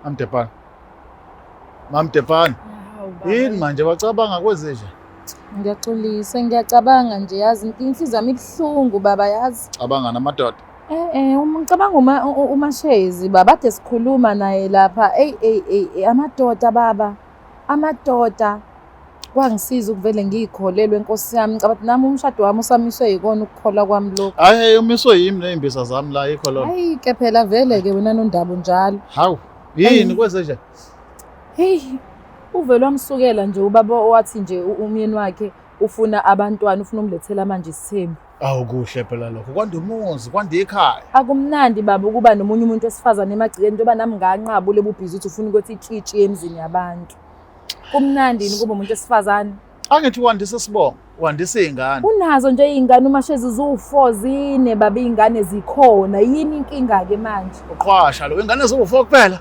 Mamdebhana. Mamdebhana. Hawu baba. Yini manje bacabanga kwezinje? Ngiyaxolisa, ngiyacabanga nje yazi inhliziyo yami ibuhlungu baba yazi. Cabanga namadoda. Eh uma ngicabanga uma uMashezi baba ade sikhuluma naye lapha. Ey ey ey amadoda baba. Amadoda kwangisiza ukuvele ngiyikholelwe Nkosi yami. Ngicabanga nami umshado wami usamiswe yikona ukukholwa kwami lokhu. Hayi umiswe yimi nezimbiza zami la yikho lona. Hayi ke phela vele ke wena nondaba njalo. Hawu. Yini kwezenje? Hey, uvele wamsukela nje ubaba owathi nje umyeni wakhe ufuna abantwana, ufuna umlethela manje isithembu. Awu kuhle phela lokho. Kwanda umuzi, kwanda ikhaya. Akumnandi baba ukuba nomunye umuntu wesifazane emagcekeni njengoba nami nganqaba ule bubhizi ukuthi ufuna ukuthi itshitshi emzini yabantu. Kumnandi yini ukuba umuntu wesifazane? Angithi wandisa isibongo, wandisa izingane. Unazo nje iy'ngane uMashezi ziwu-4 zine baba iy'ngane zikhona. Yini inkinga-ke manje? Uqhwasha lo ingane ziwu-4 kuphela.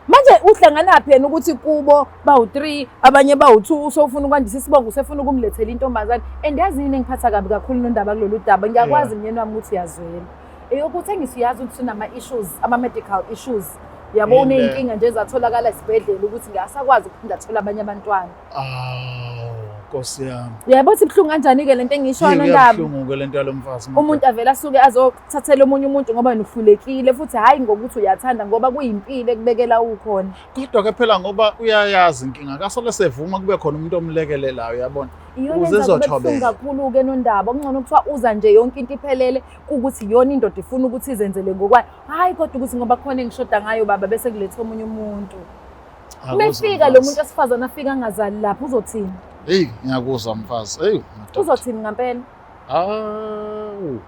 Manje uhlanganaphi yena ukuthi kubo bawu-3 abanye bawu-2 usofuna ukwandisa isibongo usefuna ukumlethela intombazane. And yazi yini engiphatha kabi kakhulu nondaba kulolu daba? Ngiyakwazi mnyeni wami ukuthi uyazwela. Eyokuthi engisiyazi ukuthi unama-issues, ama-medical issues. Yabo uney'nkinga nje ezatholakala esibhedlela ukuthi ngasakwazi ukuphinda athole abanye abantwana. Awu Nkosi yami. Uyayibona ukuthi ibuhlungu kanjani-ke lento engishoyo nondaba? Ibuhlungu-ke lento yalo mfazi. Umuntu avele asuke azothathela omunye umuntu ngoba yena uhlulekile futhi hhayi ngokuthi uyathanda ngoba kuyimpilo ekubekela ukhona. Kodwa-ke phela ngoba uyayazi inkinga kasole sevuma kube khona umuntu omlekelelayo uyabona. Iyona enza kube buhlungu kakhulu-ke nondaba. Okungcono kuthiwa uza nje yonke into iphelele kuwukuthi iyona indoda ifuna ukuthi izenzele ngokwayo. Hhayi kodwa ukuthi ngoba khona engishoda ngayo baba bese kuletha omunye umuntu. Mefika lo muntu esifazane afika angazali lapho uzothini? Hey, ngiyakuzwa mfazi. Hey, madoda. Uzothini ngempela? Awu.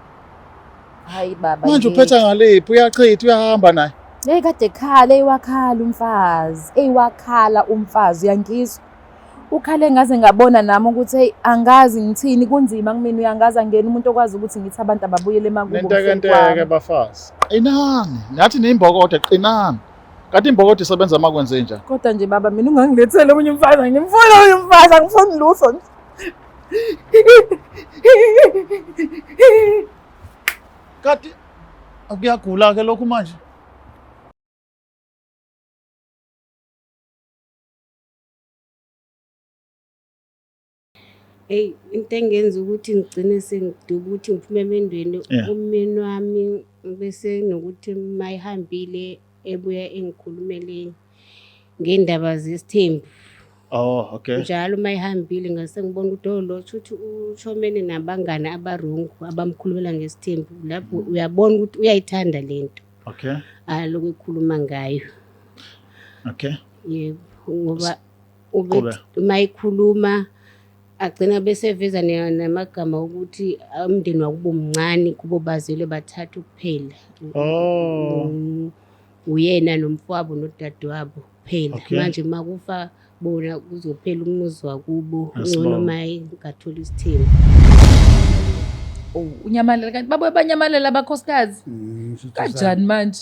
Hayi baba. Manje uphetha ngaliphi? Uyachitha, uyahamba naye. Hey kade khala, ewakhala umfazi. Ewakhala umfazi uyangizwa. Ukhale ngaze ngabona nami ukuthi hey angazi ngithini kunzima kumina uyangaza ngena umuntu okwazi ukuthi ngithi abantu ababuyele emakubo. Nentekenteke bafazi. Qinani. Nathi niyimbokodo qinani. Kanti imbokodo isebenza uma kwenze njani? Kodwa nje baba mina ungangilethela omunye umfazi ngimfuna omunye umfazi angifuni lutho nje. Kanti akuyagula ke lokhu manje. Eyi, into engenza ukuthi ngigcine sengiduka ukuthi ngiphume emendweni umyeni wami bese nokuthi uma ehambile ebuya engikhulumele ngendaba zesithembu. Oh, okay. Njalo uma ehambile ngase ngibona ukuthi oh lo shuthi ushomene nabangani abarongo abamkhulumela ngesithembu. Lapho uyabona ukuthi uyayithanda le nto. Okay. Aloku ekhuluma ngayo. Okay. Yebo, ngoba uma ekhuluma agcina bese eveza namagama ukuthi umndeni wakubo mncane kubo bazelwe bathathu kuphela. Oh. Uyena nomfowabo nodadewabo kuphela. Manje uma kufa bona kuzophela umuzi wakubo ngcono uma engathola isithembu. Oh, unyamalele kanti babuye banyamalela abakhosikazi. Kanjani manje?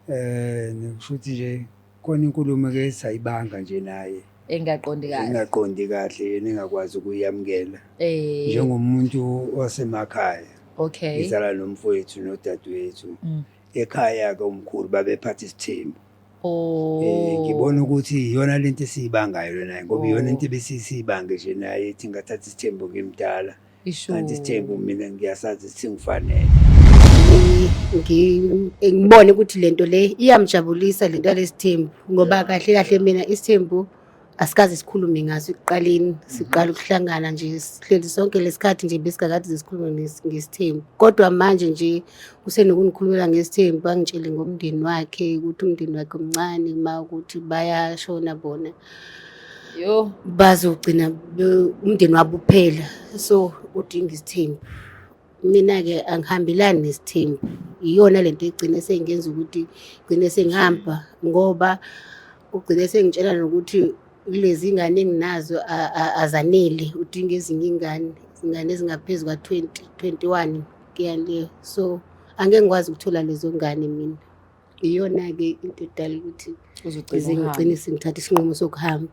Ngisho ukuthi nje khona inkulumo ke sayibanga nje naye engaqondi kahle. Engaqondi kahle yena engakwazi ukuyamukela. Njengomuntu wasemakhaya. Okay. Ngizala nomfowethu nodadewethu. Ekhaya ke umkhulu babephatha isithembu. Oh. Ngibona ukuthi iyona lento esiyibangayo lena ngoba iyona into ebesisibange nje naye ethi ngathatha isithembu ngimdala. Kanti isithembu mina ngiyasazi singifanele. Ngibone ukuthi lento le iyamjabulisa lento yalesithembu ngoba kahle kahle mina isithembu asikaze sikhulume ngaso ekuqaleni siqala ukuhlangana nje sihleli sonke lesikhathi nje besikakade sikhulume ngesithembu kodwa manje nje usenokungikhulumela ngesithembu angitshele ngomndeni wakhe ukuthi umndeni wakhe omncane uma ukuthi bayashona bona Yo bazogcina umndeni wabo uphela so udinga isithembu. Mina-ke angihambelani nesithembu, iyona lento egcine sengenza ukuthi gcine sengihamba ngoba ugcine sengitshela nokuthi kulezi ngane enginazo azanele, udinga ezinye ingane, izingane ezingaphezu kwa-20, 21 kuya le. So angeke ngikwazi ukuthola lezo ngane mina. Iyona-ke into edala ukuthi ngize ngigcine sengithatha isinqumo sokuhamba.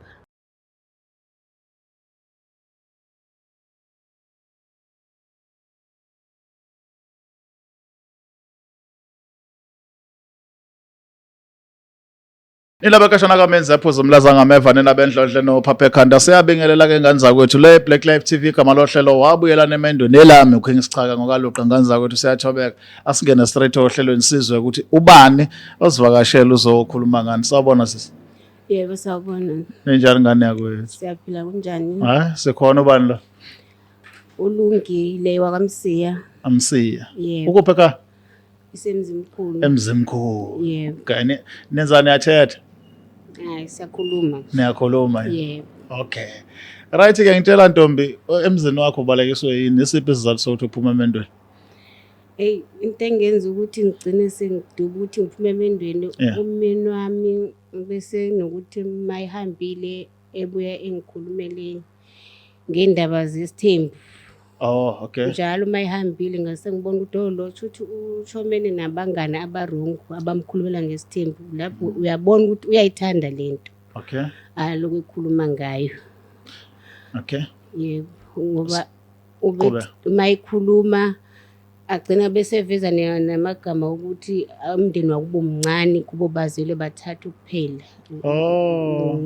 Nilabekashana kamenzi aphuza umlaza ngameva ninabendlondle nophapha ekhanda siyabingelela ke ngane zakwethu le Black Life TV igama lohlelo wabuyela nemendweni elami uKing Sichaka ngokaluqa ngane zakwethu siyathobeka asingene straight ohlelweni sizwe ukuthi ubani osivakashela uzokhuluma ngani sawubona sisi. Yebo sawubona. Ninjani ngane yakwethu? Siyaphila kunjani? Hayi sikhona ubani lo? Ulungile wakamsiya. Amsiya. Yebo. Ukuphi ekhaya? Isemzimkhulu. Emzimkhulu. Yebo. Okay, nenzani niyathetha? Hayi siyakhuluma. Niyakhuluma. Yebo. Okay. Right ke ngitshela ntombi emzini wakho ubalekiswe yini isiphi isizathu sokuthi uphume emendweni? Hey into engenza ukuthi ngigcine sengiduba ukuthi ngiphume emendweni umyeni wami bese nokuthi mayihambile ebuya engikhulumele ngendaba zesithembu. Oh, okay. Njalo uma ehambile ngase ngibona ukuthi oh lo shuthi ushomene nabangani abarongo abamkhulumela ngesithembu. Lapho uyabona ukuthi uyayithanda lento. Okay. Aloku ekhuluma ngayo. Okay. Yebo, ngoba ube uma ekhuluma agcina beseveza namagama ukuthi umndeni wakubo mncane kubo bazelwe bathathu kuphela. Oh.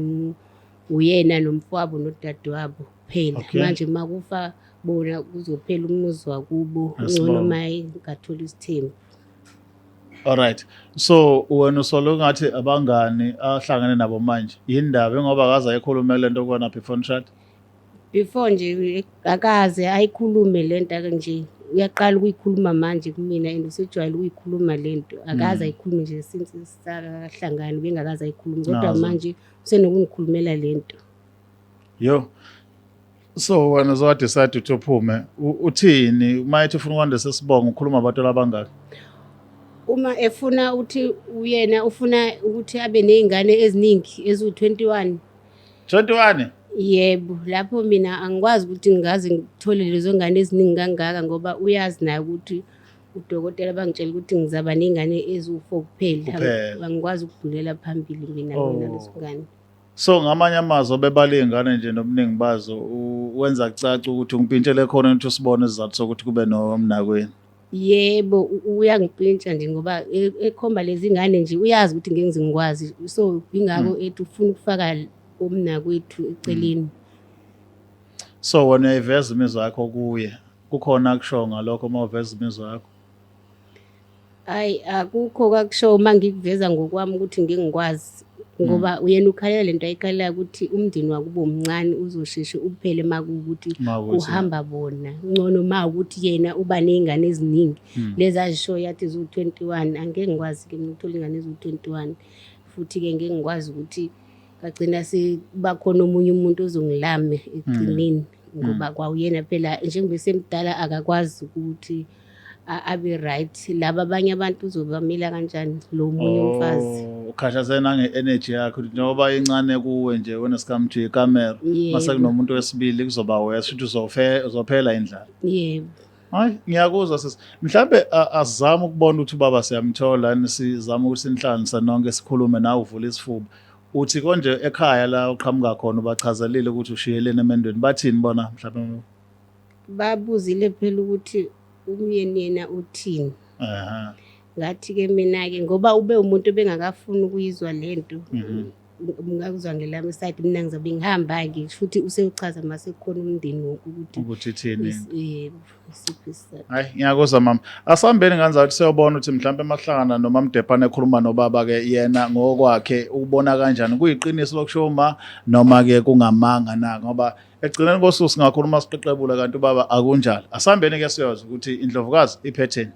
Uyena nomfowabo nodadewabo kuphela. Manje uma kufa bona kuzophela umuzi wakubo ngcono uma engathola isithembu. Alright. So wena usolo ngathi abangani ahlangene nabo manje yindaba ngoba akaze ayikhulume lento kuwena before nishada? Before nje akaze ayikhulume lento ake nje uyaqala ukuyikhuluma manje kumina and usejwayele ukuyikhuluma lento akaze ayikhulume nje since sakahlangani bengakaze ayikhulume kodwa Nazo. manje usenokungikhulumela lento. Yo. So wena uzowa decide ukuthi uphume. Uthini uma ethi ufuna ukwandisa isibongo ukhuluma abantu abangaki? Uma efuna uthi uyena ufuna ukuthi abe ney'ngane eziningi eziwu-21. 21? Yebo, lapho mina angikwazi ukuthi ngingaze ngithole lezo ngane eziningi kangaka ngoba uyazi naye ukuthi udokotela bangitshela ukuthi ngizaba ney'ngane eziwu-4 kuphela. Kuphela. Angikwazi ukudlulela phambili mina Oh. mina lezo ngane. So ngamanye amazwi obebala iy'ngane nje nobuningi bazo wenza kucace ukuthi ungipintshele khona ukuthi usibone isizathu sokuthi kube nomnakwenu. Yebo, uyangipintsha nje ngoba ekhomba lezi ngane nje uyazi ukuthi ngeke ngize ngikwazi. So ingakho ethi ufuna ukufaka umnakwethu eceleni. So wena uyayiveza imizwa yakho kuye. Kukhona akushoyo ngalokho uma uveza imizwa yakho? Hayi akukho kakusho uma ngikuveza ngokwami ukuthi ngeke ngikwazi ngoba uyena ukhalela lento ayikhalelayo ukuthi umndeni wakubo mncane uzosheshe uphele uma kuwukuthi Uma kuwukuthi- kuhamba bona. Ngcono uma ukuthi yena uba ney'ngane eziningi lezi azishoyo yathi ziwu-21 angeke ngikwazi-ke mina ukuthola iy'ngane eziwu-21 futhi-ke ngeke ngikwazi ukuthi kagcina sekuba khona omunye umuntu ozongilame ekugcineni ngoba kwawuyena phela njengoba esemdala akakwazi ukuthi abe right laba abanye abantu uzobamela kanjani lo munye umfazi. Oh, ukhathazeke nange-energy yakho njengoba incane kuwe nje wena sikamthi ikamera mase kunomuntu wesibili kuzoba wes futhi uzophela indlala. Yebo. Hayi ngiyakuzwa sisi. Mhlambe asizame ukubona ukuthi ubaba siyamthola yini sizame ukuthi sinihlanganise nonke sikhulume nawe uvule isifuba. Uthi konje ekhaya la uqhamuka khona ubachazelile ukuthi ushiyeleni emendweni bathini bona mhlambe? Babuzile phela ukuthi umyeni yena uthini. Ehhe. Ngathi-ke mina-ke ngoba ube umuntu obengakafuni ukuyizwa lento. Ngakuzwa ngelami isayidi mina ngizobe ngihamba-ke futhi usewuchaza mase kukhona umndeni wonke ukuthi Ukuthi ithini. Yebo, isiphi isizathu. Hayi ngiyakuzwa mama. Asihambeni ngane zakwethu siyobona ukuthi mhlawumbe emahlangana noma Mdephane ekhuluma nobaba ke yena ngokwakhe ukubona kanjani kuyiqiniso lokusho uma noma ke kungamanga na ngoba ekugcineni kosuku singakhuluma siqeqebula kanti ubaba akunjalo. Asihambeni ke siyozwa ukuthi indlovukazi iphetheni.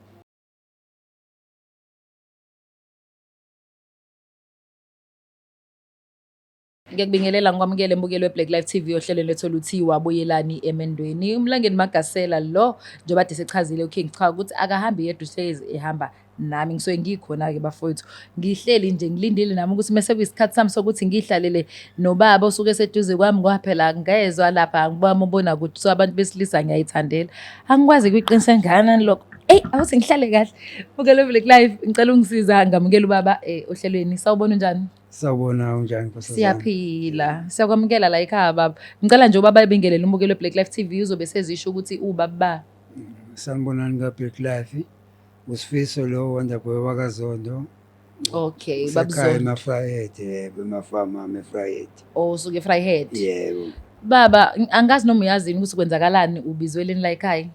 Ngiyakubingelela ngikwamukele mbukeli weBlack Life TV ohlelweni lethu oluthi wabuyelani emendweni. Umlangeni Magasela lo njengoba kade sechazile uKing Cha ukuthi akahambi yedwa uhlezi ehamba nami ngisuke ngikhona-ke bafowethu. Ngihleli nje ngilindile nami ukuthi mese kuyisikhathi sami sokuthi ngihlalele nobaba osuke eseduze kwami ngoba phela ngezwa lapha ngibamubona ukuthi so abantu besilisa ngiyayithandela. Angikwazi kuyiqinisa engakanani lokho. Eyi awuthi ngihlale kahle. Mbukeli weBlack Life ngicela ungisiza ngamukela ubaba ohlelweni. Sawubona unjani? Sawubona unjani nkosazana? Siyaphila. Siyakwamukela la ekhaya baba. Ngicela nje ubaba ebingelele umbukeli weBlack Life TV uzobe sezisho ukuthi ubaba ba. Sanibonani ka Black Life. Usifiso lo Wonder Boy wakaZondo. Okay, Ngisekhaya babuzona. emaFrayed, yebo, emafama ami eFrayed. Oh, usuke eVryheid. Yebo. Baba, angazi noma uyazini ukuthi kwenzakalani ubizweleni la ekhaya.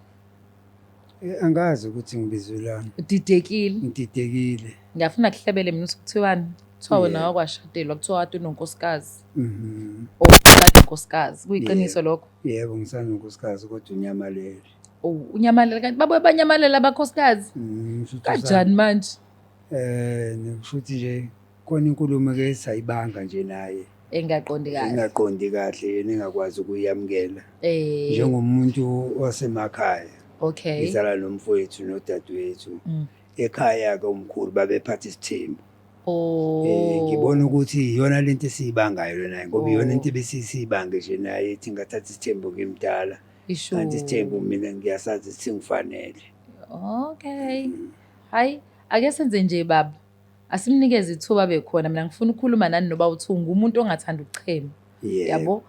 Angazi ukuthi ngibizwelani. Udidekile. Ngididekile. Ngiyafuna kuhlebele mina ukuthi kuthiwani. Kuthiwa wena wakwashadelwa, kuthiwa kade unonkosikazi. Oh, kade unkosikazi. Kuyiqiniso lokho? Yebo, ngisanonkosikazi kodwa unyamalele. Oh, unyamalele kanti babuye banyamalele abakhosikazi. Kusho ukuthi Kanjani manje? Kusho ukuthi nje khona inkulumo ke sayibanga nje naye. Engaqondi kahle. Engaqondi kahle, yena engakwazi ukuyamukela. Njengomuntu wasemakhaya. Okay. Ngizala nomfowethu nodadewethu. Ekhaya ke umkhulu babephatha isithembu. Oh. Ngibona ukuthi iyona lento esiyibangayo lena ngoba iyona into ebesisibange nje naye ethi ngathatha isithembu ngimdala. Kanti isithembu mina ngiyasazi singifanele. Okay. Hayi, ake senze nje baba. Asimnikeze ithuba bekhona mina ngifuna ukukhuluma nani noba uthi ungumuntu ongathanda ukuchema. Yabo?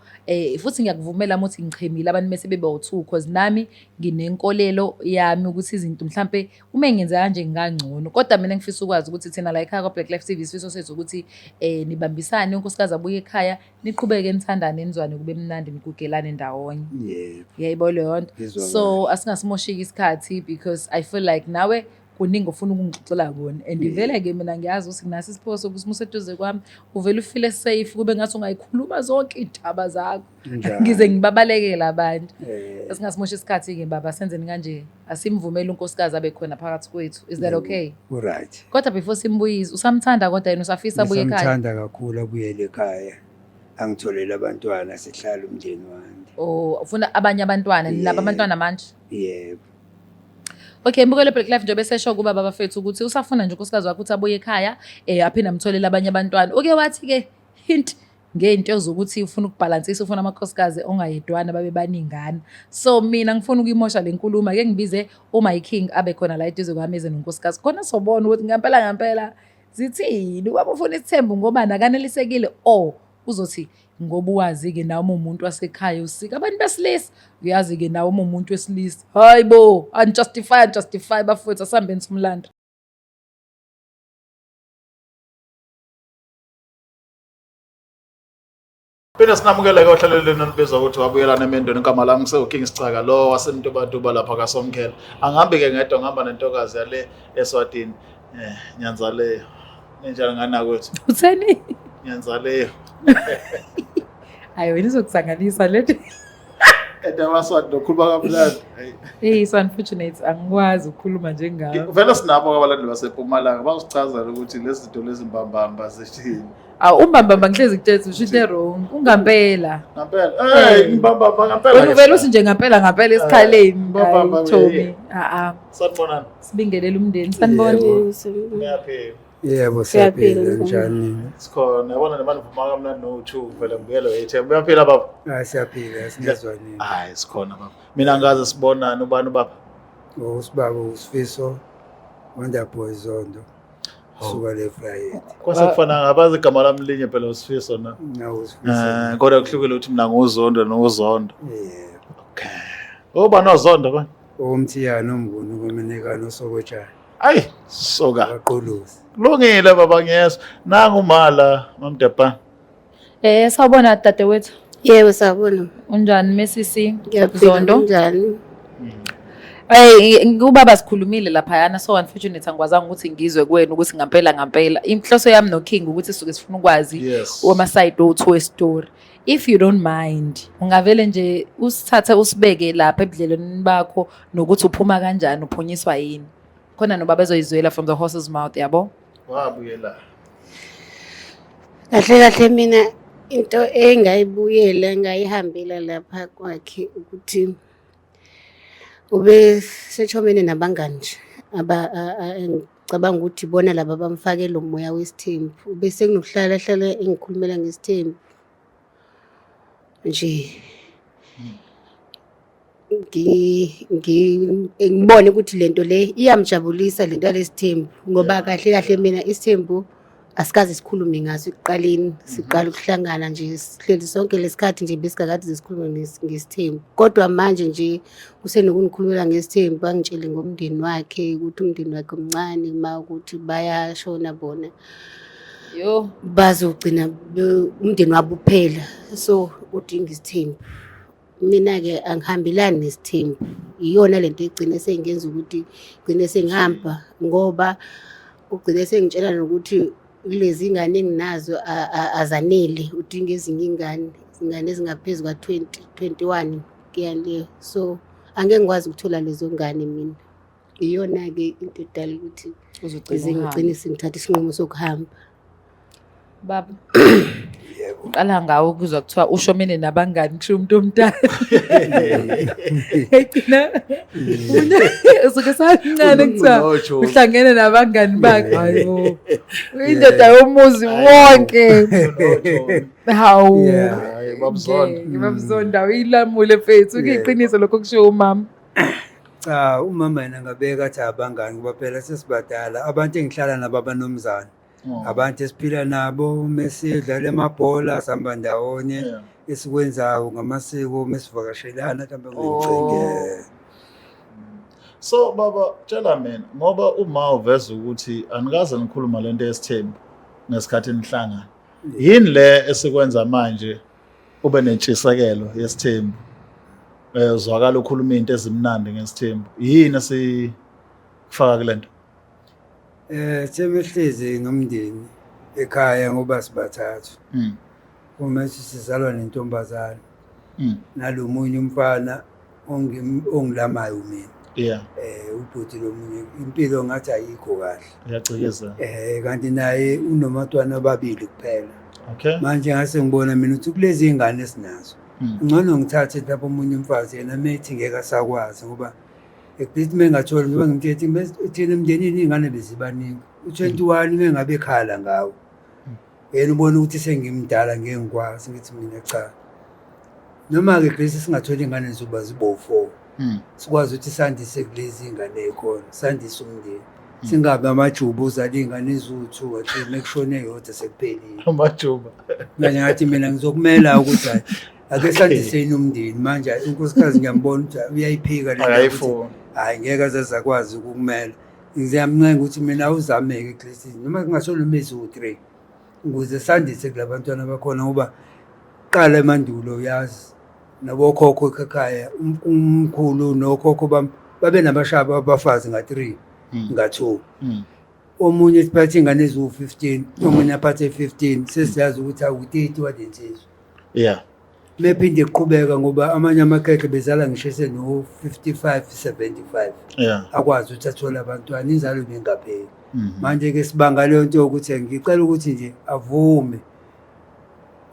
Futhi ngiyakuvumela uma uthi ngichemile abantu mese beba u2 because nami nginenkolelo yami ukuthi izinto mhlambe uma ngenza kanje ngingangcono. Kodwa mina ngifisa ukwazi ukuthi thina la ekhaya kwa Black Life TV isifiso sethu ukuthi nibambisane unkosikazi abuye ekhaya niqhubeke nithandane nizwane kube mnandi nigugelane ndawonye. Yebo. Uyayibona leyo nto? Ngizwa So kahle. asingasimoshiki isikhathi because I feel like nawe kuningi ofuna ukungixoxela kona and vele ke mina ngiyazi ukuthi nginaso isipho sokuthi uma useduze kwami uvele ufile safe kube ngathi ungayikhuluma zonke iy'ndaba zakho. Njalo. Ngize ngibabalekele abantu. Asingasimosha isikhathi ke baba, senzeni kanje, asimvumele unkosikazi abe khona phakathi kwethu. Is that okay? Ku-right. Kodwa before simbuyise, usamthanda kodwa yena usafisa abuye ekhaya? Ngisamthanda kakhulu abuyele ekhaya. Angitholele abantwana sihlale umndeni wami. Oh, ufuna abanye abantwana, ninabo abantwana manje? Yebo. Okay, mbukele Black Life njengoba esesho kuba baba fethu ukuthi usafuna nje unkosikazi wakhe ukuthi abuye ekhaya, aphinde amtholele abanye abantwana. Uke wathi ke hint ngento zokuthi ufuna ukubhalansisa, ufuna amakhosikazi ongayedwana babe baningana. So mina ngifuna ukuyimosha le nkulumo, ake ngibize uMy King abe khona la eduze kwami eze nonkosikazi. Khona sobona ukuthi ngempela ngempela zithini. Ubaba ufuna isithembu ngoba nakanelisekile or uzothi ngoba uwazi-ke nawe uma umuntu wasekhaya usika abantu besilisa, uyazi-ke nawe uma umuntu wesilisa. Hayi bo, unjustify, unjustify bafowethu, asihambeni simlando. Phinde sinamukele-ke ohlelweni olubizwa ukuthi wabuyelana emendweni. Igama lami kusewu-King Sicaka lo waseMtubatuba lapha kaSomkhele. Angihambi-ke ngedwa, ngihamba nentokazi yale eSwatini. Nyanzaleyo. Ninjani ngani kwethu? Utheni? Nyanzaleyo. Hayi wena izokusanganisa le nto. And abaSwati nokhuluma kamnandi. Hayi. Hey, it's unfortunate angikwazi ukukhuluma njengawe. Vele sinabo abalandeli baseMpumalanga bazochazela ukuthi lezi zinto lezi mbambamba zithini. Awu umbambamba ngihlezi ngitshela usho into wrong. Ungampela. Ngampela. Hey, mbambamba ngampela. Wena uvela uthi nje ngampela ngampela esikhaleni. Mbambamba, Hayi, Tommy. yeah. A a. Sanibonani. Sibingelele umndeni. Sanibona. Yebo. Niyaphila. Yebo, Siyaphila, siyaphila njani? Sikhona. Yabona nemali vuma kamnandi no2 vele ngibuyele ATM. Uyaphila baba? Hayi siyaphila, sinezwa nini. Hayi sikhona baba. Mina ngaze sibonane ubani ubaba? Usibaba uSifiso Wonder Boy Zondo. Suka le Friday. Kwase kufana ngabazi igama lami linye phela uSifiso na. Nawo uSifiso. Kodwa kuhlukile ukuthi mina nguZondo noZondo. Yebo. Okay. Uba noZondo ba? Umthiyana umnguni kuminikano osokotshani. Ayi, soka. Baquluzi. Kulungile baba ngiyezwa. Nangu mala mamdepa. Sawubona dadewethu. Yebo sawubona. Unjani Mesisi? Ngiyaphila, Zondo? Unjani? Hey, ubaba sikhulumile laphayana, so unfortunate angikwazanga ukuthi ngizwe kuwena ukuthi ngampela ngampela. Inhloso yami no King ukuthi sisuke sifuna ukwazi wama side o2 story. If you don't mind, ungavele nje usithathe usibeke lapha ebudlelwaneni bakho nokuthi uphuma kanjani, uphunyiswa yini. Khona nobaba ezoyizwela from the horse's mouth, yabo? Wabuyela. Kahle kahle mina into engayibuyela ngayihambela lapha kwakhe ukuthi ube sechomene nabangani nje ngicabanga ukuthi bona laba bamfake lo moya wesithembu. Bese kunokuhlala hlala engikhulumela ngesithembu nje. Ngibone ukuthi lento le iyamjabulisa lento yalesithembu ngoba kahle kahle mina isithembu Asikaze sikhulume ngaso ekuqaleni, siqala ukuhlangana nje sihleli sonke lesikhathi nje besigakade sikhulume ngesithembu. Kodwa manje nje usenokungikhulumela ngesithembu, angitshele ngomndeni wakhe ukuthi umndeni wakhe omncane uma ukuthi bayashona bona. Yo. Bazogcina umndeni wabo uphela, so udinga isithembu. Mina-ke angihambelani nesithembu, iyona lento egcine sengenza ukuthi gcine sengihamba, ngoba ugcine sengitshela nokuthi kulezi ngane enginazo azanele, udinga ezinye ingane, izingane ezingaphezu kwa-20, 21 kuya le. So angeke ngikwazi ukuthola lezo ngane mina. Iyona-ke into edala ukuthi Uzogcina ngize uhambe. ngigcine sengithatha isinqumo sokuhamba. Baba, Yebo. uqala ngawo ukuzwa kuthiwa ushomene nabangani kusho umuntu omdala. Egcina usuke samncane kuthiwa Unojo. uhlangene nabangani bakhe. Hayibo. Indoda yomuzi wonke. Unojo. Hawu. Yeah. Hayi, babuzonda. Ngeke, babuzonda uyilamule mfethu. Kuyiqiniso lokho kushiwo umama. Cha, umama yena ngabeka athi abangani ngoba phela sesibadala. Abantu engihlala nabo abanomzane. Oh. Abantu esiphila nabo mesidlala amabhola sihamba ndawonye. Yeah. Esikwenzayo ngamasiko mesivakashelana mhlawumbe Oh. kunemicimbi. So baba tshela mina ngoba uma uveza ukuthi anikaze nikhuluma lento yesithembu ngesikhathi nihlangana. Yini le esikwenza manje ube nentshisekelo yesithembu? Uzwakala ukhuluma izinto ezimnandi ngesithembu. Yini esifaka kulento? Semehlezi ngomndeni ekhaya ngoba sibathathu. Uma sizalwa nentombazane nalomunye umfana ongilamayo mina. Yeah. Ubhuti lomunye impilo ngathi ayikho kahle. Iyacikeza. Kanti naye unomatwana ababili kuphela. Okay. Manje ngase ngibona mina ukuthi kulezi ingane esinazo. Ngcono ngithathe lapho omunye umfazi yena methi ngeke asakwazi ngoba ekuthi mengathola ngoba ngimthethe thina emndenini ingane bezibaningi. U21 mengabe ekhala ngawo. Yena ubona ukuthi sengimdala ngeke ngikwazi, ngithi mina cha. Noma ke Grace singathola ingane zoba zibo 4. Sikwazi ukuthi sandise kulezi ingane ekhona, sandise umndeni. Singabe amajuba uzala ingane eziwu2 athi mekushone eyodwa sekuphelile. Amajuba. Manje ngathi mina ngizokumela ukuthi hayi ake sandiseni umndeni. Manje unkosikazi ngiyambona ukuthi uyayiphika le nto ukuthi Akayifuni. hayi ngeke aze akwazi ukukumela. Ngiyamncenga ukuthi mina awuzameke Grace noma kungasona umezi u3 ukuze sandise kulabantwana bakhona ngoba qala emandulo uyazi nabokhokho ekhaya umkhulu nokhokho bami babe nabashaba abafazi nga3 nga2. Omunye siphathe ingane eziwu15, omunye aphathe 15, sesiyazi ukuthi awu30 walensizwa. Yeah. Mephinde iqhubeka ngoba amanye amakhekhe bezala ngisho eseno 55 75. Yeah. Akwazi ukuthi athole abantwana, inzalo ibingapheli. Manje ke sibanga leyo nto yokuthi ngicela ukuthi nje avume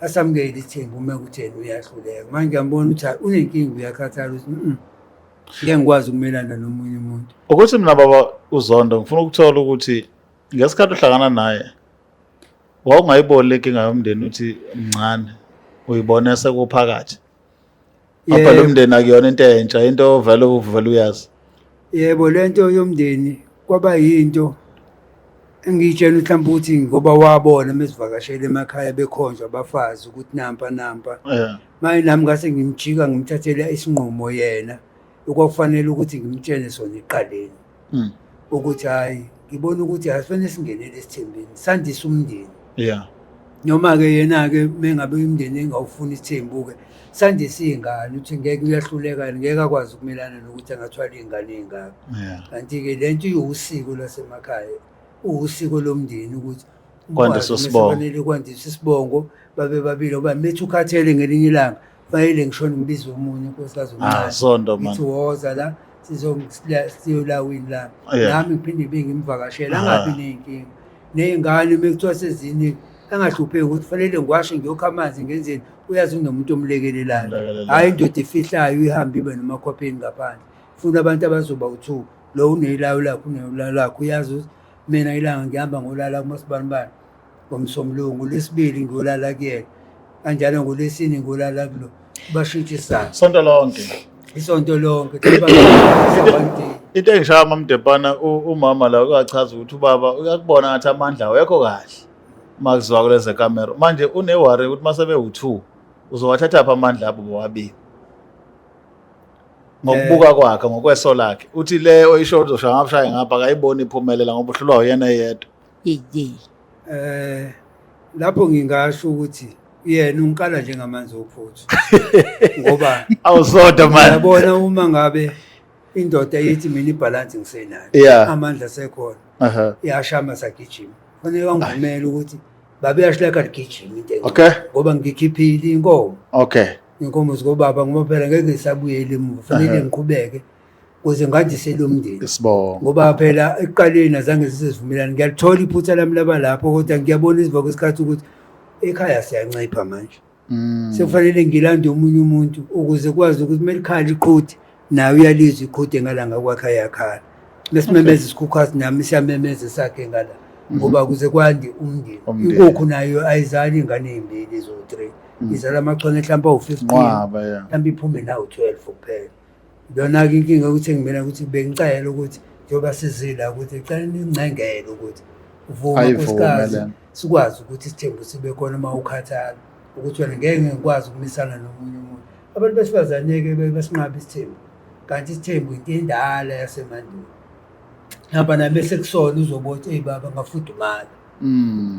asamukele ithembu uma kuthi yena uyahluleka. Manje ngiyambona ukuthi hayi unenkinga uyakhathala ukuthi ngeke ngikwazi ukumelana nomunye umuntu. Ukuthi mina baba uZondo ngifuna ukuthola ukuthi ngesikhathi uhlangana naye wawungayiboni le nkinga yomndeni uthi mncane uyibone sekuphakathi. Apha lo mndeni akuyona into entsha, into vele uvele uyazi. Yebo, lento yomndeni kwaba yinto engiyitshela mhlawumbe ukuthi ngoba wabona mesivakashela emakhaya bekhonjwa abafazi ukuthi nampa nampa. Yeah. Manje nami ngase ngimjika ngimthathela isinqumo yena okwakufanele ukuthi ngimtshele sona eqaleni. Ukuthi hayi ngibona ukuthi asifanele singenele esithembeni sandise umndeni. Yeah. Noma ke yena ke mengabe umndeni engawufuni isithembu ke sandise izingane uthi ngeke uyahluleka ngeke akwazi ukumelana nokuthi angathwala izingane ezingaka. Yeah. Kanti ke lento iwusiko lasemakhaya, uwusiko lomndeni ukuthi Kwandiswe isibongo. Kufanele kwandiswe isibongo babe babili ngoba methi ukhathele ngelinye ilanga fanele ngishone ngibize omunye unkosikazi omncane. Zondo man. Ngithi woza la sizolawini la. Yeah. Nami ngiphinde ngibe ngimvakashela angabi ney'nkinga. Ney'ngane uma kuthiwa seziningi angahlupheki ukuthi fanele ngiwashe ngiyokha amanzi ngenzeni, uyazi kunomuntu omlekelelayo. Omlekelelayo. Hhayi indoda efihlayo ihambe ibe nomakhwapheni ngaphandle. Funa abantu abazoba u-2, lo unelawu lakhe unelawu lakhe, uyazi ukuthi mina ilanga ngihamba ngolala kuMasibanibani ngomsombuluko, ngolwesibili ngiyolala kuyena, kanjalo ngolwesine ngiyolala kulo, bashintshisana. Isonto lonke. Isonto lonke. Into engishaya MaMdepana umama la uyachaza ukuthi ubaba uyakubona ngathi amandla awekho kahle. Makuziwa kuleze kamera. Manje une-worry ukuthi mase bewu-2 uzowathatha phi amandla abo bobabili. Ngokubuka kwakhe ngokweso lakhe uthi le oyisho uzoshaya ngapha shaye ngapha akayiboni iphumelela ngoba uhlulwa uyena yedwa. Yeye. Lapho ngingasho ukuthi yena ungikala njengamanzi ophuthu. Ngoba Awusoda man. yabona uma ngabe indoda ithi mina ibhalansi ngisenayo. Amandla sekhona. Iyashama sagijima. Kufanele bangivumele ukuthi babe yashleka ligijima into encane. Ngoba ngikhiphile inkomo. Inkomo zikobaba ngoba phela ngeke ngisabuyele emuva. Kufanele ngiqhubeke ukuze ngandise lo mndeni. Isibongo. Ngoba phela ekuqaleni azange sizivumelane. Ngiyalithola iphutha lami laba lapho kodwa ngiyabona izwa kwesikhathi ukuthi ekhaya siyancipha manje. Sekufanele ngilande omunye umuntu ukuze kwazi ukuthi melikhala iqhude naye uyalizwa iqhude ngalanga kwakhe ayakhala. Mesimemeza isikhukhukazi nami siyamemeza sakhe ngala. Ngoba kuze kwande umndeni. Inkukhu nayo ayizali ingane ezimbili zo-3. Izala amachwane mhlawumbe awu-15. Nqwaba, yeah. Mhlawumbe iphume nawu-12 kuphela. Yona-ke inkinga ukuthi ngimina ukuthi bengicela ukuthi njengoba sizila ukuthi ngicela ningcengele ukuthi uvuma Ayivume nkosikazi lena. sikwazi ukuthi isithembu sibe khona uma ukhathala ukuthi wena ngeke ngikwazi ukumisana nomunye umuntu. Abantu besifazane-ke basinqaba isithembu, kanti isithembu into endala yasemandulo. Hamba nami sekusona uzobe uthi, eyi baba ngafudumala.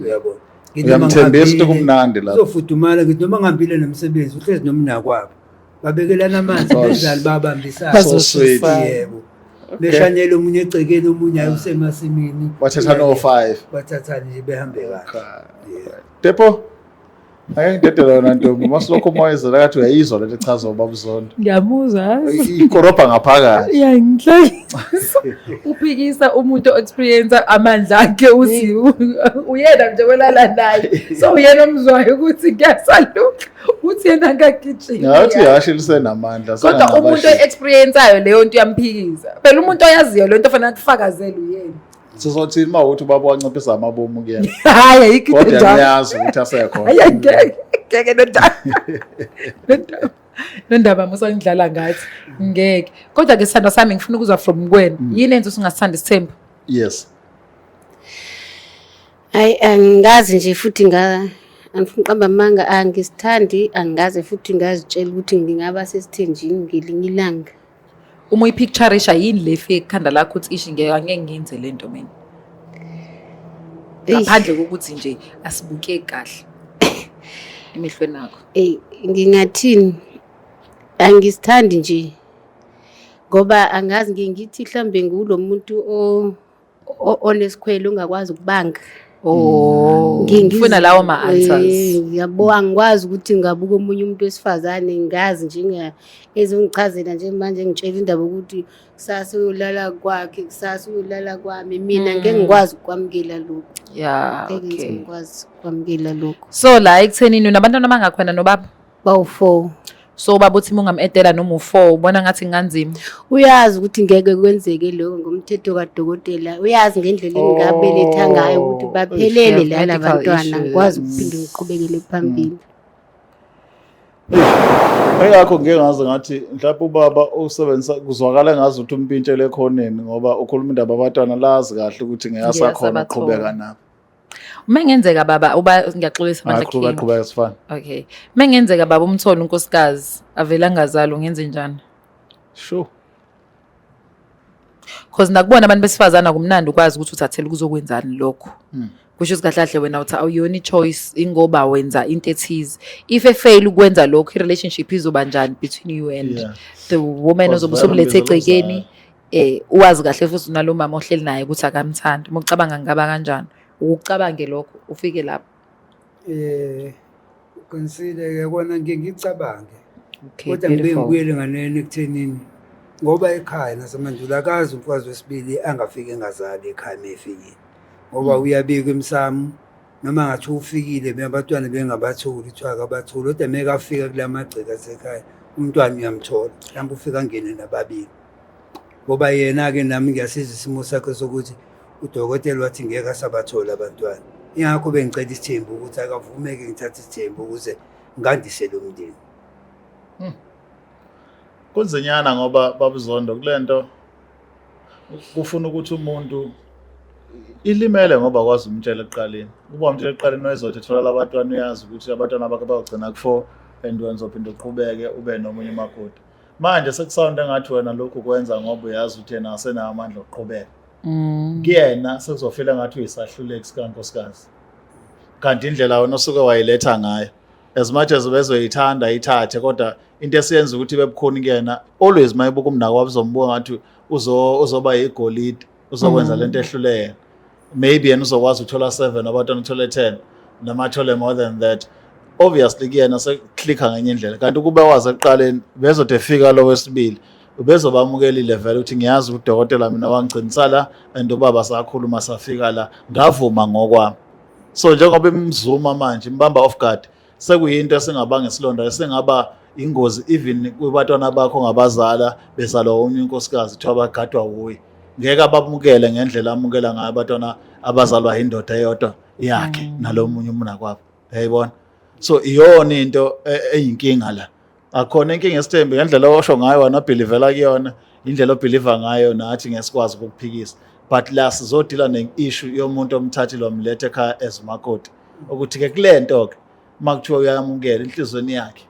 Uyabona? Ngithi noma Uyamthembisa ukuthi ngihambile, kumnandi lapho. Uzofudumala ngithi noma ngihambile nomsebenzi uhlezi nomnakwabo. Babekelana amanzi benzani babambisana. So sweet. Yebo. Beshanele omunye egcekeni omunye ayi usemasimini. Bathatha no 5. Bathathane nje behambe kahle. Depo. Ake ngidedele yona ntombi masilokho umoyizela kathi uyayizwa lento echaza ubaba uZondo. Ngiyamuzwa. Ikorobha ngaphakathi. Iyangihlekisa. Uphikisa umuntu o-experience amandla akhe uthi uyena nje olala naye. So uyena omzwayo ukuthi kuyasaluka. Uthi yena akagijimi. Ngathi ihhashi lisenamandla. Kodwa umuntu o-experience-ayo leyo nto uyamphikisa. Phela umuntu oyaziyo leyo nto fanele akufakazele uyena. Sizothini uma ukuthi ubaba wanciphisa amabomu kuyena. Hayi ayikho into Kodwa enjalo. niyazi ukuthi asekhona. Hayi angeke. Ngeke nondaba. Nondaba. Nondaba musa ngidlala ngathi ngeke. Kodwa ke sithando sami ngifuna ukuzwa from kuwena. Yini enza usungasithandi isithembu? Yes. Hayi angikazi nje futhi angifuni uqamba amanga angisithandi angikaze futhi ngazitshela ukuthi ngingaba sesithenjini ngelinye ilanga. Uma uyipictureisha yini le efike ekhanda lakho ukuthi ishi ngeke angeke ngiyenze le nto mina. Ngaphandle kokuthi nje asibukeki kahle emehlweni akho. Ey ngingathini angisithandi nje ngoba angazi ngiye ngithi mhlambe ngulo muntu onesikhwele ongakwazi ukubanga. Oh, ufuna lawo ma-answers. Yabo angikwazi ukuthi ngabuka omunye umuntu wesifazane ngazi nje ezongichazela nje manje ngitshela indaba ukuthi kusasa uyolala kwakhe kusasa uyolala kwami mina ngeke ngikwazi ukwamukela lokho. Yeah, Ngeke okay. ngikwazi ukwamukela lokho. So la ekuthenini unabantwana abangakhona nobaba? Bawu-4. So ubaba uthi uma ungamedela noma u-4 ubona ngathi kunganzima. Uyazi ukuthi ngeke kwenzeke lokho ngomthetho kadokotela. Uyazi ngendlela engingabeletha ngayo ukuthi baphelele You have la medical labantwana issues. ngikwazi ukuphinde ngiqhubekele phambili. Eyakho ngeke ngaze ngathi mhlawumbe ubaba usebenzisa kuzwakala ngazi ukuthi umpintshele ekhoneni ngoba ukhuluma indaba abantwana lazi kahle ukuthi ngeke asakhona ukuqhubeka nabo. Uma ngenzeka baba uba ngiyaxolisa Hayi mandla qhubeka King. qhubeka sifana. Okay. Uma ngenzeka baba umthole unkosikazi avela angazali ungenze njani? Sure. Because nakubona abantu besifazana kumnandi ukwazi ukuthi uthathele kuzokwenzani lokho. Kusho ukuthi kahle kahle wena uthi awuyona i-choice ingoba wenza into ethize. If e-fail ukwenza lokho i-relationship izoba njani between you and Yeah. the woman Because ozobe vele usumlethe umbizo egcekeni uwazi kahle futhi unalo mama ohleli naye ukuthi akamthandi. Uma ucabanga ngaba kanjani? Ukucabange lokho ufike lapho. Uqinisile ke kona ngike ngicabange. Okay, Kodwa ngibe beautiful. ngibuyele nganeno ekuthenini ngoba ekhaya nasemandulo akazi umfazi wesibili angafiki engazali ekhaya mefikile. Ngoba uyabika emsamo noma ngathi ufikile abantwana bengabatholi kuthiwa akabatholi kodwa mekafika kula magceke asekhaya umntwana uyamthola mhlawumbe ufika angene nababili. Ngoba yena-ke nami ngiyasiza isimo sakhe sokuthi udokotela wathi ngeke asabathola abantwana. Ingakho bengicela isithembu ukuthi akavumeke ngithathe isithembu ukuze ngandise lo mndeni. Kunzinyana ngoba babuzondo kulento kufuna ukuthi umuntu Ilimele ngoba kwazi umtshela ekuqaleni. Uba umtshela ekuqaleni wayezothi ethola labatwana, uyazi ukuthi abatwana bakhe bayogcina ku-4 and wena uzophinda uqhubeke ube nomunye umakoti. Manje sekusawunda engathi wena lokhu kwenza ngoba uyazi ukuthi yena asenawo amandla okuqhubeka. Kuyena sekuzofila ngathi uyisahluleki sikankosikazi. Kanti indlela wena osuke wayiletha ngayo, as much as bezoyithanda ithathe, kodwa into esiyenza ukuthi bebukhuni kuyena, always mayebuka umnako wabo uzombuka ngathi uzoba igolide, uzokwenza lento ehlule yena. Maybe yena uzokwazi ukuthola 7 abantwana, uthole 10 noma athole more than that. Obviously kuyena sekuklikha ngenye indlela, kanti ukube wazi ekuqaleni bezothi efika lo wesibili ubezobamukelile vele ukuthi ngiyazi udokotela mina wangigcinisa la and ubaba sakhuluma safika la, ngavuma ngokwami. So njengoba imzuma manje imbamba off guard, sekuyinto esingabanga isilonda, esingaba ingozi even kubantwana bakho ngabazala bezalwa omunye unkosikazi, kuthiwa bagadwa wuye, ngeke abamukele ngendlela amukela ngayo abantwana abazalwa indoda eyodwa yakhe nalo munye umnakwabo, uyayibona? So iyona into eyinkinga la. Akhona inkinga esithembi ngendlela osho ngayo wena, obelievela kuyona indlela obeliever ngayo, nathi ngesikwazi ukukuphikisa, but la sizodila ne-issue yomuntu omthathile wamletha ekhaya as umakoti, ukuthi-ke kule nto-ke uma kuthiwa uyamukela enhliziyweni yakhe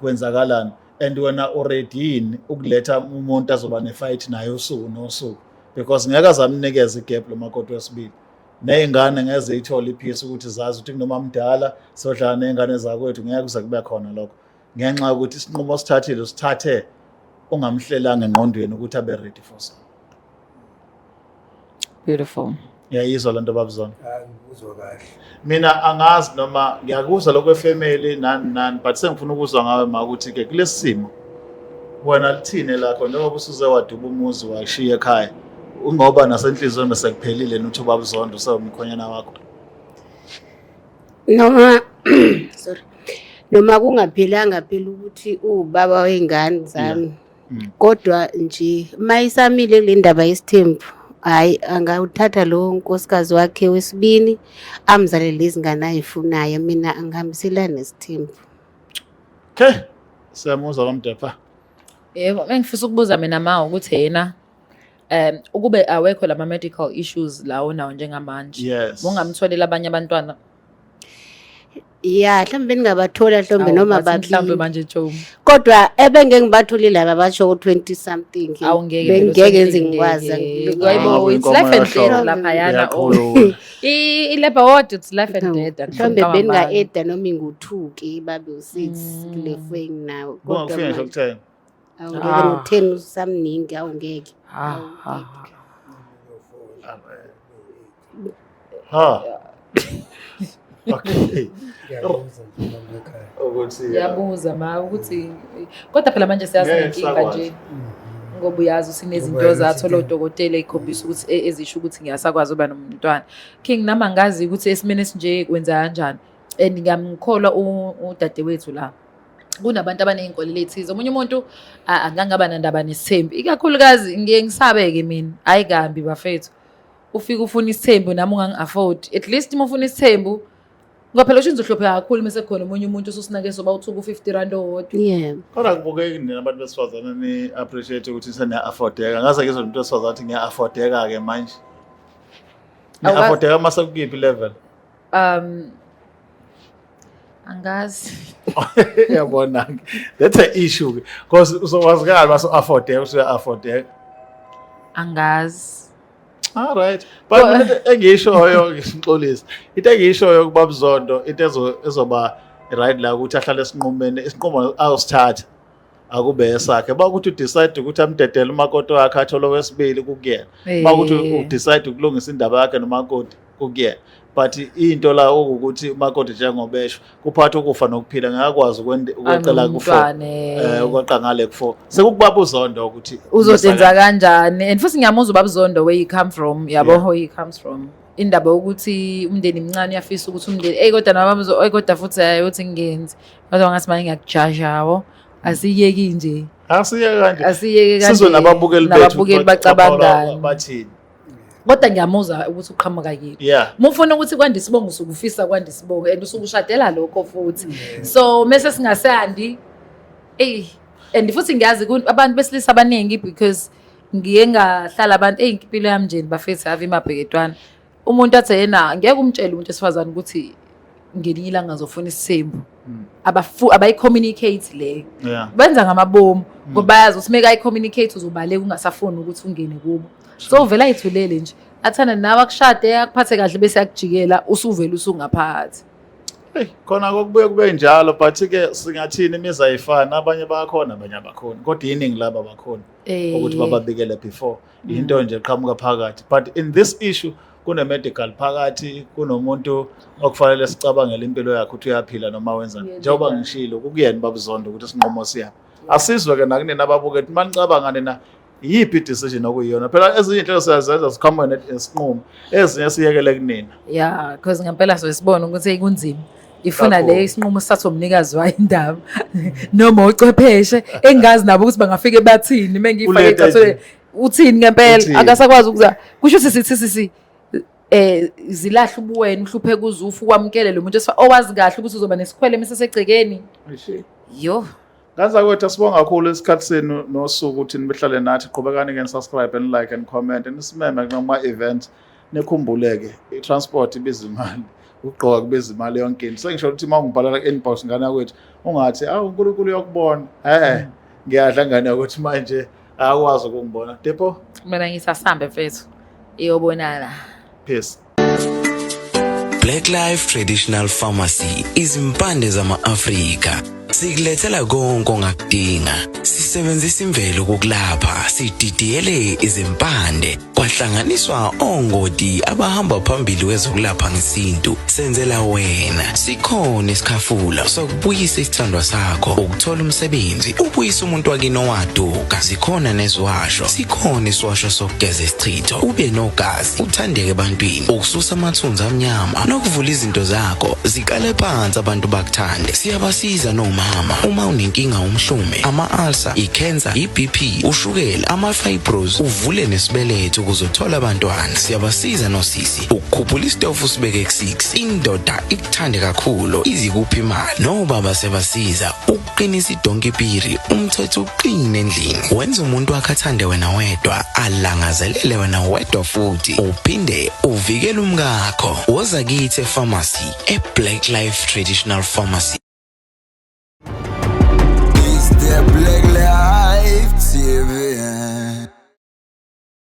kwenzakalani, and wena already yini ukuletha umuntu azoba ne-fight naye usuku nosuku, because ngeke azamnikeza igap lo makoti wesibili, ney'ngane ngeze ithole ipeace ukuthi zazi ukuthi kunoma mdala sodlala ney'ngane zakwethu. Ngeke kuze kube khona lokho ngenxa yokuthi isinqumo osithathile usithathe ungamhlelanga engqondweni ukuthi abe ready for sona. Beautiful. Ngiyayizwa lento, babuzona. Hayi, ngikuzwa kahle. Mina angazi noma ngiyakuzwa lokho efamily nani nani, but sengifuna ukuzwa ngawe ma ukuthi ke kulesi simo wena lithini lakho, njengoba usuze waduba umuzi washiya ekhaya, ungoba nasenhliziyweni bese kuphelile nuthi ubabuzonda usewumkhonyana wakho. Noma, sorry, noma kungaphelanga phela ukuthi uwubaba wey'ngane zami, kodwa nje mayisamile kule ndaba yesithembu, hhayi, angawuthatha lo nkosikazi wakhe wesibini amzalele lezi ngane ayifunayo. Mina angihambiselani nesithembu. Okay, siyamuzwa kamdepha. Yebo, engifisa ukubuza mina ma ukuthi yena ukube awekho lama medical issues lawo nawo njengamanje, ungamtholela abanye abantwana? Ya, mhlawumbe ningabathola, mhlawumbe noma Awu, bathi mhlawumbe babili. Manje Joe. Kodwa ebengeke ngibatholile laba basho ku-20 something. Awungeke. Bengeke ngize ngikwazi. Hayibo, Hawu, it's life and inkomo death laphayana. Oh. Uyaqhulula. I-labor ward, it's life and death. Mhlawumbe Akuqamba amanga. beninga-eda noma ingu-two ke babe u-6 kule four enginawo. Kodwa Kungakufika ngisho manje ku-10. awungeke. Ah. No-10 usamningi, awungeke. Ha, ha, ha. Ha, okay. Ngiyabuza nje mama ekhaya. Ukuthi Uyabuza ma ukuthi kodwa phela manje siyazi Ngeke nenkinga sakwazi. nje, ngoba uyazi usinezinto Ngoba yazi zathola ukuthi- udokotela ey'khombisa ukuthi ezisho ukuthi ngiyasakwazi ukuba nomntwana. King, nami angazi ukuthi esimeni esinje kwenza kanjani, and ngiyamkholwa udadewethu la. Kunabantu abaney'nkolelo ey'thize. Omunye umuntu angangaba nandaba nesithembu, ikakhulukazi ngiye ngisabe-ke mina. Hhayi kambi bafethu, ufike ufuna isithembu nami ungangi-afford. At least uma ufuna isithembu, ngoba phela usho uzohlupheka kakhulu mase kukhona omunye umuntu ususinake soba uthuka u-R50 owodwa. Kodwa kubukeki nina abantu besifazane ni-appreciate ukuthi seniya-affordeka. Ngaze ngizwe umuntu wesifazane athi ngiya-affordeka-ke manje. Ni-affordeka uma sekukiphi level? Angazi. Yabona-ke, that's a issue-ke, because uzokwazi kanjani mase u-affordeka ukuthi uya-affordeka? Angazi. All right. But mina into engiyishoyo, ngixolisa. Into engiyishoyo kubabuzondo, into ezoba right la ukuthi ahlale esinqumeni, isinqumo ayosithatha akube esakhe. Bakuthi udecide ukuthi amdedele umakoti wakhe athole owesibili, kukuyena. Bakuthi udecide ukulungisa indaba yakhe nomakoti, kukuyena. But into la ukuthi umakoti njengobesho kuphatha ukufa nokuphila, ngakwazi ukweqela ku4. Anomntwana. Ukweqa ngale ku4. Sekukubaba uZondo ukuthi uzosenza kanjani, and futhi ngiyamuzwa ubabuzondo where he come from, yabo, where he comes from, indaba yokuthi umndeni mncane, uyafisa ukuthi umndeni, eyi kodwa nababuzo, eyi kodwa futhi hayi uthi ngingenzi, kodwa ngathi manje ngiyakujaja yabo. Asiyeki nje. Asiyeke kanje. Asiyeke kanje. Sizwe nababukeli bethu. Nababukeli bacabangani. Bathini. Kodwa ngiyamuzwa ukuthi uqhamuka kini. Uma ufuna ukuthi kwande isibongo, usuke ufisa kwande isibongo and usuke ushadela lokho futhi, so mese singasandi, eyi, and futhi ngiyazi abantu besilisa abaningi, because ngiye ngahlala abantu, eyi, impilo yami nje bafethu ave imabheketwana. Umuntu athi yena ngeke umtshele umuntu esifazane ukuthi ngelinye ilanga ngizofuna isithembu. Abafu abayi-communicate leyo. Benza ngamabomu ngoba bayazi ukuthi meka ayi-communicate uzobaleka ungasafuni ukuthi ungene kubo. So uvela ayithulele nje. Athanda nawe akushade akuphathe kahle bese yakujikela usuvela usungaphathi. Hey, khona kokubuye kube njalo, but ke singathini, imizi ayifani, abanye bayakhona, abanye abakhoni, kodwa iningi laba abakhoni ukuthi bababikele before. Into nje eqhamuka phakathi, but in this issue kune-medical phakathi, kunomuntu okufanele sicabangele impilo yakhe ukuthi uyaphila noma wenzani. Njengoba ngishilo kukuyena babuzondo ukuthi isinqumo siyaphi. Asizwe ke nakunina ababukeli, manicabanga nina iyiphi i-decision okuyiyona. Phela ezinye iy'nhlelo siyazenza siqhamuke nesinqumo, ezinye siyekele kunina. Yeah, because ngempela sosibona ukuthi kunzima. Ifuna Kakhulu. le isinqumo sithathwe umnikazi wayo indaba noma uchwepheshe engazi nabo ukuthi bangafike bathini mengiyifake Uletha ecathulweni. nje. Uthini ngempela? Uthini? Akasakwazi ukuza. Kusho ukuthi sithi sisi zilahla ubuwena, uhlupheke uzufa, ukwamukele lo muntu owazi kahle ukuthi uzoba nesikhwele mesesegcekeni. Yo. Ngaza kwethu, asibonga kakhulu isikhathi senu nosuku ukuthi nibehlale nathi. Qhubekani ke subscribe and like and comment, nisimeme kuma event. Nikhumbuleke, i-transport ibiza imali, ukugqoka kubiza imali, yonke into. Sengisho ukuthi uma ungibhalela ku-inbox, ngane yakwethu, ungathi awu uNkulunkulu uyakubona. Ngiyadla, ngane yakwethu, manje akwazi ukungibona depo. Mina ngisasambe mfethu. Iyobonana. Peace. Black Life Traditional Pharmacy, izimpande zama-Afrika. Sikulethela konke ongakudinga. Sisebenzisa imvelo kokulapha, sididiyele izimpande, kwahlanganiswa ongoti abahamba phambili kwezokulapha ngesintu. Senzela wena. Sikhona isikhafula sokubuyisa isithandwa sakho, ukuthola umsebenzi, ubuyisa umuntu wakini owaduka. Zikhona neziwasho. Sikhona isiwasho sokugeza isichitho, ube nogazi, uthandeke ebantwini, ukususa amathunzi amnyama nokuvula izinto zakho ziqale phansi abantu bakuthande. Siyabasiza nomama uma unenkinga, umhlume, ama-ulcer, i-cancer, i-BP, ushukela, ama-fibros, uvule nesibeletho ukuze uthole abantwana. Siyabasiza nosisi ukukhuphula isitofu sibeke ku-6, indoda ikuthande kakhulu, izikuphi imali. Nobaba siyabasiza ukuqinisa idonki piri, umthetho uqine endlini, wenza umuntu wakhe athande wena wedwa, alangazelele wena wedwa, futhi uphinde uvikele umkakho. Woza kithi e-pharmacy, e-Black Life Traditional Pharmacy.